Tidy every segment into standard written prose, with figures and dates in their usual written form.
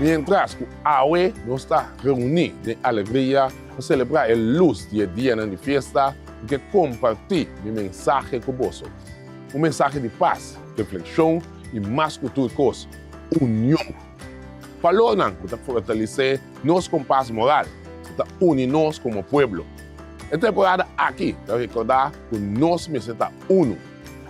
Mientras ku awe nos ta reuní den alegria pa selebrá e lus di e dianan di fiesta, mi ke kompartí mi mensahe ku boso. Un mensahe di pas, reflekshon i mas ku tur kos, union. Balornan ku ta fortalesé nos kompas moral, ku ta uni nos komo pueblo. E temporada aki ta rekordá ku nos mester ta unu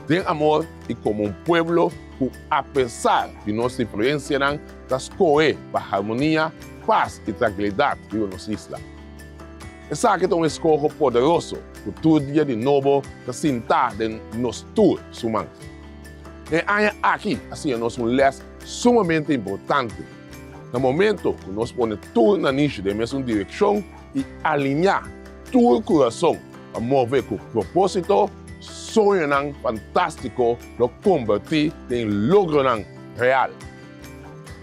den amor i komo un pueblo ku apesar di nos diferensianan ta skohe pa harmonia, pas i trankilidat riba nos isla. Esaki ta un eskoho poderoso ku tur dia di nobo ta sintá den nos tur su man. E aña aki a siña nos un lès sumamente importante. Na momento ku nos pone tur nanishi den mesun direkshon i aliñá tur kurason pa move ku propósito, soñonan fantástiko lo kombertí den logronan real.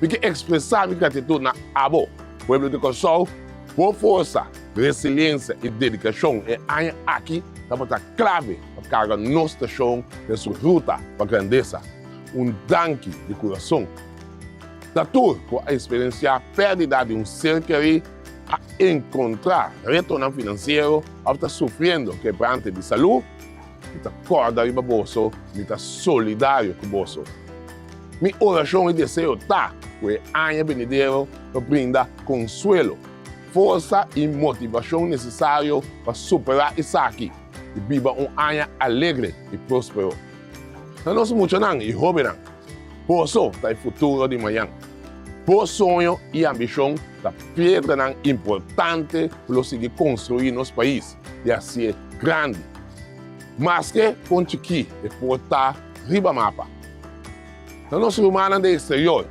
Mi ke ekspresá mi gratitut na abo, pueblo di Kòrsou, bo forsa, resiliensia i dedikashon e aña aki tabata klave pa karga nos nashon den su ruta pa grandesa. Un danki di kurason na tur ku a eksperensiá pèrdida di un ser kerí, a enkontrá retonan finansiero òf ta sufriendo kebrante di salú. Mi ta kòrda riba boso, mi ta solidario ku boso. Mi orashon i deseo ta ku e aña benidero lo brinda konsuelo, forsa i motivashon nesesario pa superá esaki i biba un aña alegre i próspero. Na nos muchanan i hóbennan, boso ta e futuro di mañan. Bo soño i ambishon ta piedranan importante ku lo sigui konstruí nos pais i hasié grandi. Maske kon chikí e por ta riba mapa. Na nos rumannan den eksterior,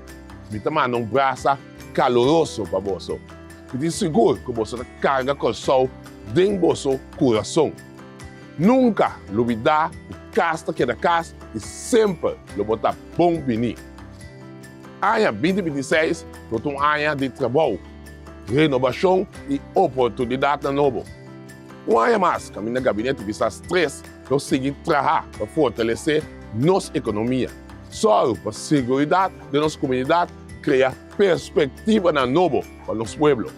mi ta manda un brasa kaluroso pa boso. Mi tin sigur ku boso ta karga Kòrsou den boso kurason. Nunka lubidá ku kas ta keda kas i semper lo bo ta bon biní. Aña 2026 lo ta un aña di trabou, renobashon i oportunidatnan nobo. Un aña mas kaminda Gabinete Pisas Tres lo sigui traha pa fortalesé nos ekonomia, sòru pa seguridat den nos komunidat i krea perspektivanan nobo pa nos pueblo,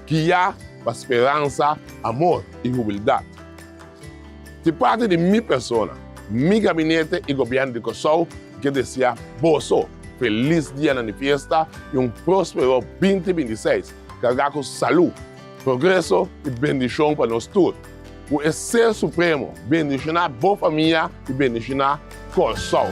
guiá pa speransa, amor i humildat. Di parti di mi persona, mi gabinete i gobièrnu di Kòrsou ke deseá boso felis dianan di fiesta i un próspero 2026 kargá ku salú, progreso i bendishon pa nos tur. Ku e Ser Supremo bendishoná bo famia i bendishoná Kòrsou.